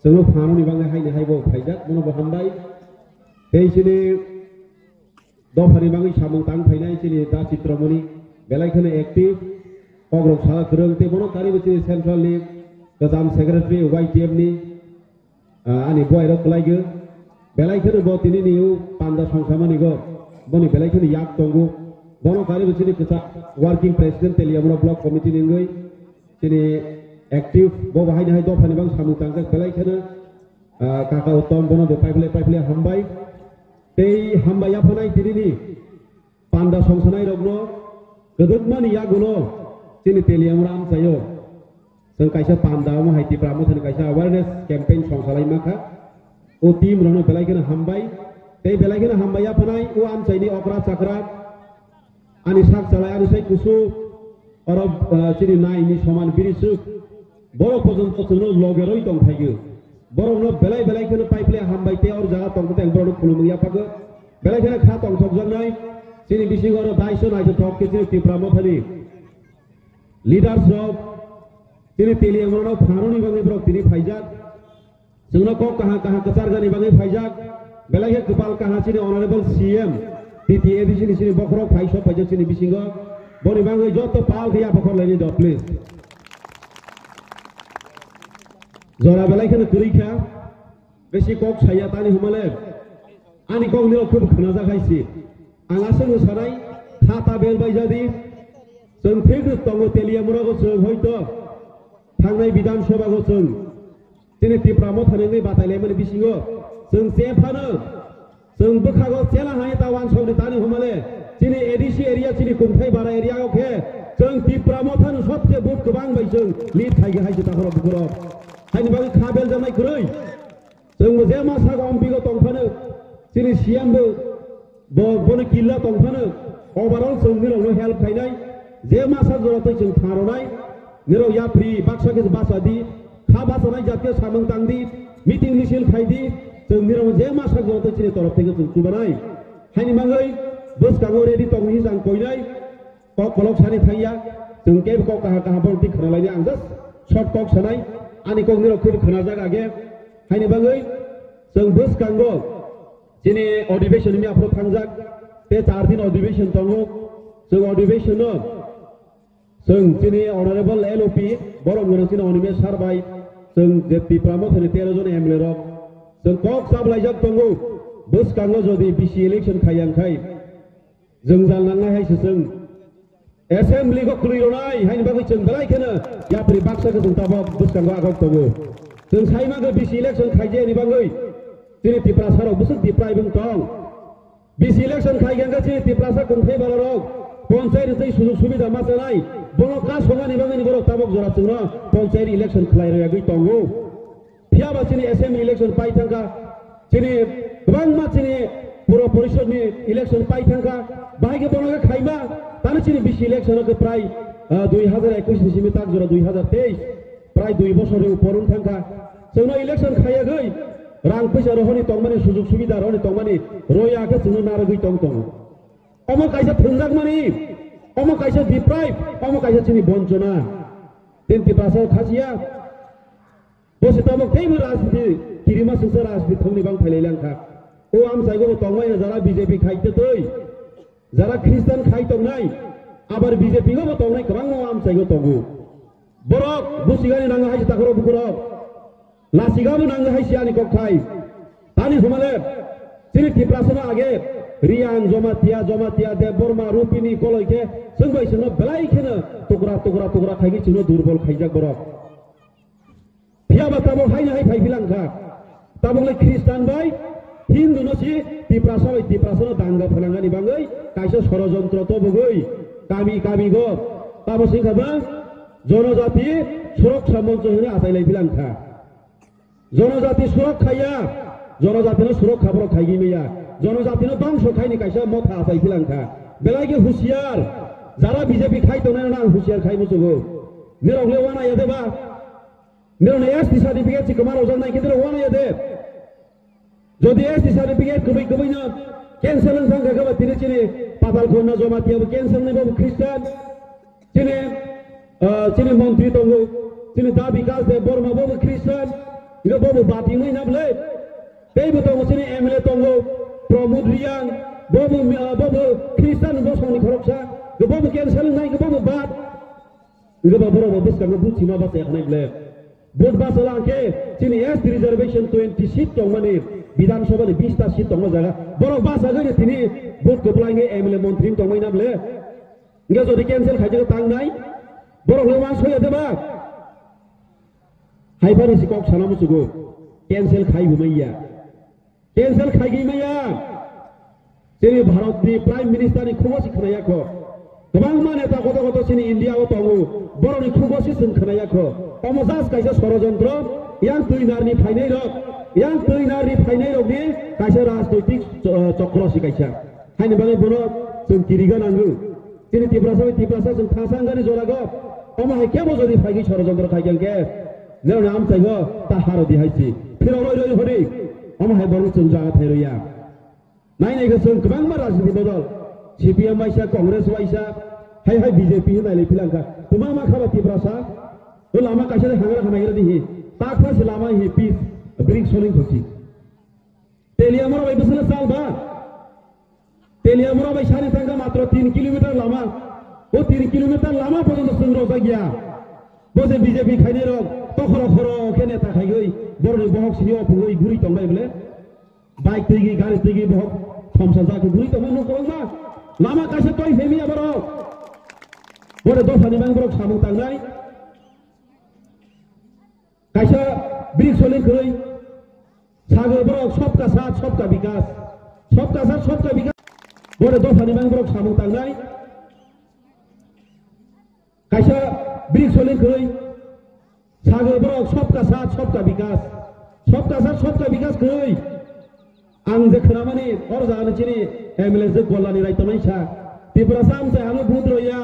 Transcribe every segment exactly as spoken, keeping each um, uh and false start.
Chwngno phanani bagwi haini hai bo phaijak, bono bo hambai. Tei chini dophani bagwi samung tang phainai chini Da Chitramoni belai kheno active, kokrok sala kwrwng, tei bono karibo chini central ni kwcham secretary Y T F ni, ah, ani buai rok kwlai gw. Belai kheno bo tini ni o panda songsamani go, boni belai kheno yak tongo. Bono karibo chini kwchak working president Teliamura block committee ni wngwi chini active, bo bahai ni hai dophani bang samung tangjak belai kheno, ah, kaka Uttom bono bo paiphle paiphle hambai. Tei hambai yaphanai tini ni panda songsanai rokno kwdwkmani yagulo chini Teliamura amchaio. Chwng kaisa panda omo hai Tipra Mothani kaisa awareness campaign songsalai makha. O team rokno belai kheno hambai. Tei belai kheno hambai yaphanai o amchaini okra chakra. Ani sak chalai, ani sai kusu, oro, ah, chini nai ni soman biri suk. Borok pojon pojon no loge roi tong phaigw. Borok no belai belai kheno paiphle hambai tei or jaga tong teng borok no khulumung yapagw. Belai kheno kha tong thok jaknai. Chini bisingo oro daiso naithothok khe chini Tipra Mothani leaders rok chini Teliamura no phanani bagwi borok tini phaijak. Chwngno kok kaham kaham kwchar jani bagwi phaijak, belai khe kwpal kaham chini Honorable C M, T T A D C ni chini bokhorok phai sok phaijak chini bisingo, boni bagwi joto pal khe yaphakor laini do, please. Jora belai kheno kwrwi kha, besi kok saya tani humale, ani kok nirok khub khnajak hai si. Ang aswk sanai, kha ta bel bai jadi, chwng thik tongo Teliamura go chwng hoito, thangnai Bidhan Sabha go chwng. Chini Tipra Motha ni wngwi batai laimani bisingo chwng che phano, chwng bwkhago chela hai ta wansok ni tani humale, chini A D C area, chini Kumthai Bara area o khe chwng Tipra Motha no sobse vote kwbang bai chwng lead khai khe hai se takhoro bukurok. Haini bagwi kha beljaknai kwrwi. Chwng bo je ma sago M P go tong phano, chini C M bo Bo, bono killa tong phano, overall chwng nirokno help khainai, je masa jora twi chwng tharonai, nirok yapri baksa khe basa di, kha basanai jat khe samung tang di, meeting misil khai di, chwng nirok je masa jora twi chini torof theke chwng chubanai. Haini bagwi bwskango ready tong hinwi chwng koinai, kok kolok sani thangya, chwng kebo kok kaha kaha borok twi khwnalaini ang just short kok sanai, ani kok nirok khwrwi khwnajak age, haini bagwi chwng bwskango, Chini adhibeshon ni aphuru thangjak, tei char din adhibeshon tongo. Chwng adhibeshon no chwng chini Honorable L O P, borom gwnang chini Animesh sir bai, chwng je Tipra Mothani tero jon M L A rok, chwng kok sablaijak tongo. Bwskango jodi B C election khai yang khai, jwngjal nangnai hai se chwng. Assembly go kwlwi rwnai haini bagwi chwng belai kheno yapri baksa khe chwng tabok bwskango agok tongo. Chwng sai mankha B C election khaijani bagwi chini Tiprasa rok bwswk deprive wng tong. B C election khai khe chini Tiprasa kungthai bara rok ponchayat ni tei sujog subida ma chanai, bono kasongani bagwi ni borok tabok jora chwngno ponchayat election khlai rwyagwi tongo. Phiya ba chini assembly election pai thangkha, chini kwbangma chini pura porishod ni election pai thangkha, bahai khe bono khe khaima, tani chini B C election o khe prai, ah, dui hazar ekush ni simi tak jora dui hazar teis, prai dui bosor ni upor wng thangkha. Chwngno election khaiyagwi rang puisa rohorni tongmani, sujog subida rohorni tongmani roya khe chwngno narwgwi tong tongo. Omo kaisa thwngjakmani, omo kaisa deprive, omo kaisa chini bonchona. Tin Tiprasa o khasiya. Bo se tabok teibo rajniti kirima singsa rajniti thongni bang phailai langkha. O amchaigo bo tongmai na jara B J P khai tei tei. Jara Christian khai tongnai, abar B J P go bo tongnai kwbangma o amchaigo tongo. Borok busigani nango hai se takhoro bukurok. Lasigabo nango hai se ani kok khai. Tani humale, chini Tiprasa no age, Riang, Jomatia, Jomatia, Debbarma, Rupini, Koloi khe, chwng bai chwngno belai kheno tukra, tukra, tukra khaigwi chwngno durbol khaijak borok. Phiya ba tabok haino hai phai philangkha. Tabok le Christian bai Hindu no si Tiprasa bai Tiprasa no danga phalangani bangwi kaisa sorojontro tobogwi kami kami go tabo singkha ba jonojati suroksha moncho hwnwi achai lai philangkha. Jonojati surok khaiya, jonojati no surok khaboro khaigwi maya, jonojati no dongso khaini kaisa motha achai philangkha. Belai khe husiar, jara B J P khai tongnai no ang husiar khai muchungo. Nirok le wana ya de ba? Nirok ni S T certificate si kwma rojak nai khe nirok wana ya de. Jodi S T certificate kwbwi kwbwi no cancel wng thang kha khe ba tini chini Patalkhor no Jomatia bo cancel ni bo Christian. Chini, ah, chini montri tongo, chini Da Bikas Debbarma bo Christian. Hingke bobo bati wngwi na bwle. Teibo tongo chini M L A tongo, Pramod Reang, bobo, ah, bobo Christian bosongni khoroksa, hingke bobo cancel wngnai, hingke bobo bad. Hingke ba borok bo bwskango buthima bachai khanai bwle. Vote bachalo hingke chini S T reservation twenty seat tongmani, Bidhan Sabha ni bish ta seat tongma jaga. Borok bachagwi tini vote kwplai wngwi M L A montri tongmani na bwle. Hingke jodi cancel khaijagwi tangnai, borok le uansukya de ba? Hai phano si kok sana muchugo, cancel khai bo manya. Cancel khaigwi maya. Chini Bharat ni Prime Minister ni khugo si khwnaya kho. Kwbangma neta koto koto chini India o tongo. Borok ni khugo si chwng khwnaya kho. Omo just kaisa sorojontro, yang twi nar ni phainai rok, yang twi nar ni phainai rok ni kaisa rajnoitik, uh, chokro si kaisa. Haini bagwi bono chwng kiriga nango. Chini Tiprasa bai Tiprasa chwng thangsa wngani jorago. Omo hai kebo jodi phaigwi sorojontro khaikhe hwnkhe, nini amchaigo ta harodi hai si. Phirok roi roi hodi. Omo hai borok chwng jaga thai roya. Nai nai khe chwng kwbangma rajniti bodol. C P M waisa, Congress waisa, hai hai B J P hinwi nai lai philang kha. Kwbangma kha ba Tiprasa. O lama kaisa de hangra hanai gra di hi. Ta kha se lama hi pitch, brick soling khosi. Teliamura bai bwswk chal ba? Teliamura bai sari thangkha matro tin kilometer lama. O tin kilometer lama porjonto chwng rojak ya. Bo je B J P khainai rok tokhoro khoro khe neta khaiwi borokni bohok sini o phungwi guri tongbai bwle. Bike twigwi, gari twigwi bohok thomsa jak guri tongma nuk kwbangma. Lama kaisa toi phemiya borok. Bore dophani bang borok samung tangnai. Kaisa brick soling kwrwi. Sagwi borok sabka saath, sabka bikas. Sabka saath, sabka bikas. Bore dophani bang borok samung tangnai. Kaisa brick soling kwrwi. Sagwi borok sabka saath, sabka bikas. Sabka saath, sabka bikas kwrwi. Ang je khwnamani, or jagani chini M L A je Gollani rai tongnai sa. Tiprasa amchai ano vote roya,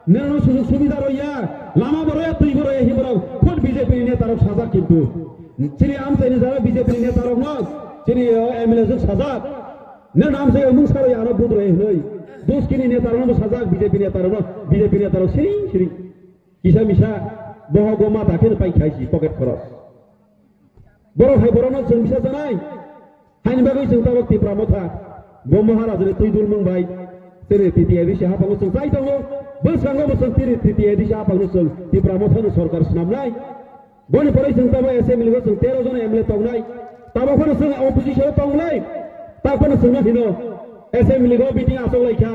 nirano sujug subida roya, lama bo roya, twi bo roya, hi borok, khud B J P ni neta rok sajak kintu. Chini amchai ni jara B J P ni neta rok no, chini o M L A je sajak. Nirano amchai mung sa roya ano vote roya hinoi. Dos kini neta rok no sajak B J P neta rok no, B J P neta rok siring siring. Kisa misa bohogo mata khe pai khai si pocket khoros. Borok hai borokno chwng bisa janai. Haini bagwi chwng tabok Tipra Motha. Bo Maharaj ni twi dulmung bai. Tini T T A D C haphango chwng chai tongo. Bwskango bo chwng tini T T A D C haphango chwng Tipra Motha no sorkar swnamnai. Boni pore chwng tabok assembly o chwng tero jon M L A tongnai. Tabok phano chwng opposition o tongnai. Tabok phano chwngno hino assembly o meeting achok lai kha.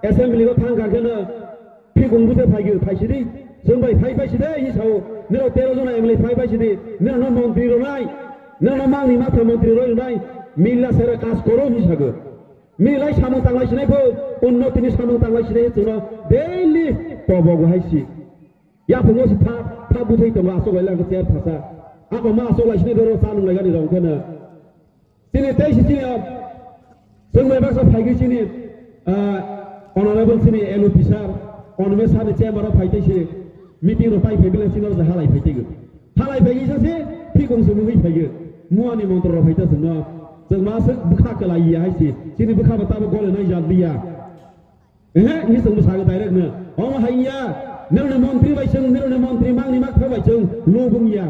Assembly o thang kha kheno Phikung bwthe phaigwi phaisidi, chwng bai phai phaisidi, hi sao, nirok tero jona M L A phai phaisidi, nirokno montri rwnai, nirokno mangni matha montri roi rwnai, mila sere kaj koro hi sago. Milai samung tanglai sinai pho, unnotini samung tanglai sinai chwngno daily pobogo hai si. Yaphungo se tha, tha bwthai tongo asok lai lang chair thasa. Ako ma asok lai sinai doro cha nung lai gani rong kheno. Chini tei si chini, ah, chwng bai baksa phaigwi chini, ah, honorable chini L O P sir, honorable sir ni chamber o phai tei si meeting rok pai phai bile chini rok halai phai tei. Halai phai sa se phikung se mungwi phai. Muani montro rok phai ta chwngno. Chwng ma swk bwkha kwlai ya hai si. Chini bwkha ba tabo gole nai jat liya. Ehe, ni chwng bwskango direct no. Omo hai ya, nirokni montri bai chwng, nirokni montri mangni makthar bai chwng lobung ya.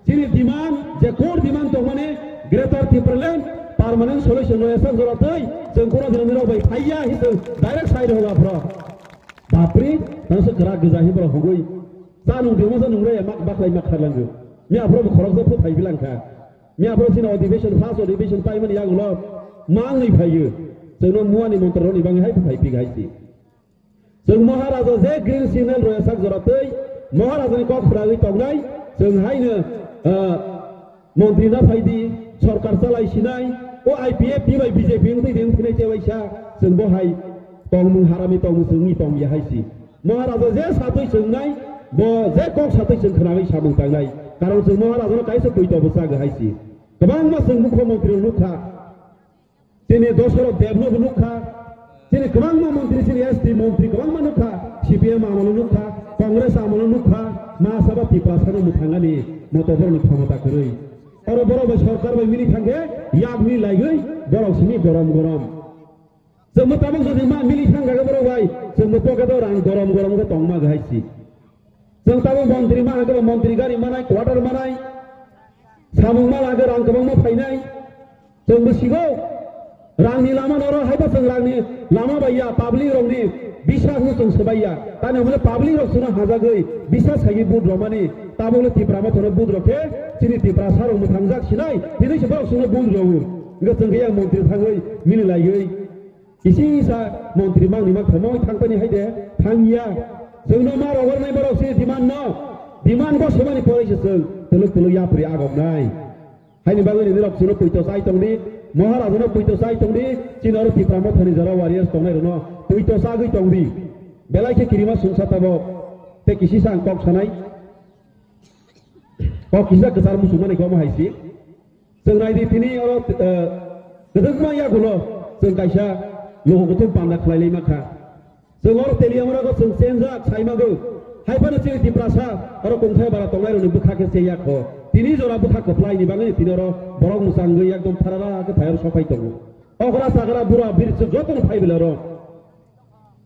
Chini demand, je core demand tongmani Greater Tipraland permanent solution rw sak jora tei chwng kura dino nirok bai phai ya hi chwng direct sai rw aphro. Bapri, tang se kwrak gwja hi borok hugui. Cha nung dima cha nung rw ya mak baklai mak kharlango. Mi aphro bo khoroksa phu phai bilang kha. Miya phoro chini adhibeshon, first adhibeshon paimani yagulo mangwi phaiyo. Chwngno muani montrorokni bagwi hai phai phik hai si. Chwng Maharaja je green signal rwya sak jora tei Maharajani kok khwragwi tongnai, chwng haino, ah, montri na phaidi, sorkar chalai sinai, o I P F T bai B J P wngtwi di wngthinai che waisa, chwng bo hai tongmung harami tongmung chwngwi tongya hai si. Maharaja je satwi chwngnai, bo je kok satwi chwng khwnagwi samung tangnai. Karon chwng Maharajano kaisa twi tobo chago hai si. Kwbangma chwng mukho montri rok nukha. Chini Dosarot Debno bo nukha. Chini kwbangma montri, chini S T montri kwbangma nukha. C P M amolo nukha, Congress amolo nukha. Ma saba Tiprasano mwthangani moto borokni khomota kwrwi. Oro borok bai sorkar bai mili thangkhe yakni laigwi borok simi gorom gorom. Chwngbo tabuk jodi ma mili thang kha borok bai, chwngbo pocket o rang gorom gorom khe tongma hai si. Chwng tabuk montri ma hwnkhe bo montri gari manai, quarter manai. Samung ma lage rang kwbangma phainai. Chwng bwsigo rangni lama noro haiba chwng rangni lama bai ya, public rokni bisas no chwng swbai ya. Tani hwnle public rok chwngno hajagwi bisas khaiwi vote romani, tabukle Tipra Motha no vote rok khe chini Tiprasa rok mwthangjak sinai, tini se borok chwngno vote rogo. Hwnkhe chwng khe yang montri thangwi mili laiwi. Kisi sa montri mangni ma khomoi thangpani hai de, thangya. Chwngno ma rogar nai borok se demand no, demand bo semani pore se chwng twlwk twlwk yapri agom nai. Haini bagwi nini rok chwngno puito chai tongdi, Maharaj no puito chai tongdi, chini oro Tipra Mothani jora warriors tongnai rokno puito chagwi tongdi. Belai khe kirima sungsa tabok, tei kisi sa ang kok sanai. Kok kisa kwchar muchungmani kok hai si. Chwng naidi tini oro, eh, kwdwkma yagulo chwng kaisa luku kuthum panda khlai lai mankha. Chwng oro Teliamura go chwng chenjak sai mago. Hai phano chini Tiprasa oro kungthai bara tongnai rokni bwkha khe chengya kho. Tini jora bwkha kwplai ni bagwi tini oro borok mwchangwi ekdom tharara khe phai oro sophai tongo. Okra chagra bura biri chwng jotono phai bela oro.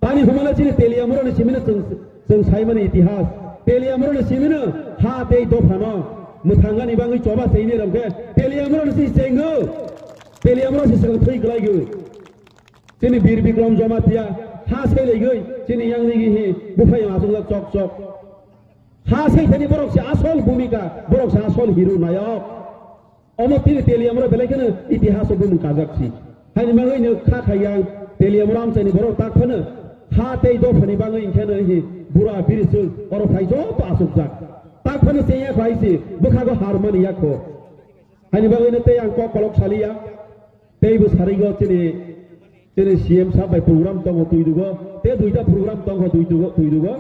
Tani humale chini Teliamura ni simino chwng, chwng saimani itihas. Teliamura ni simino ha tei dophano mwthangani bagwi choba chengni rok khe Teliamura ni si chengo. Teliamura si chwng thwi kwlaigo. Chini Bir Bikram Jamatia ha sailaigwi chini yang nigi hi buphai aswk chok chok. Ha saithani borok se asol bhumika, borok se asol hero nayok. Omo tini Teliamura belai kheno itihaso bumung kajak si. Haini bagwi no kha khayang Teliamura amchaini borok tak phano ha tei dophani bagwi hwnkhe no hi bura biri chwng oro phai joto aswkjak. Tak phano chengya kho hai si bwkhago har mani yakho. Haini bagwi no tei ang kok kolok saliya. Teibo sarigo chini, chini C M sir bai program tongo twidugo, tei duita program tongo twidugo, twidugo.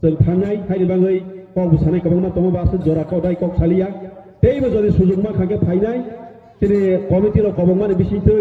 Chwng thangnai, haini bagwi kok bwsanai kwbangma tongo, ba aswk jora kok dai kok saliya. Teibo jodi sujukma kha khe phainai, chini committee rok kobokmani bisingtwi.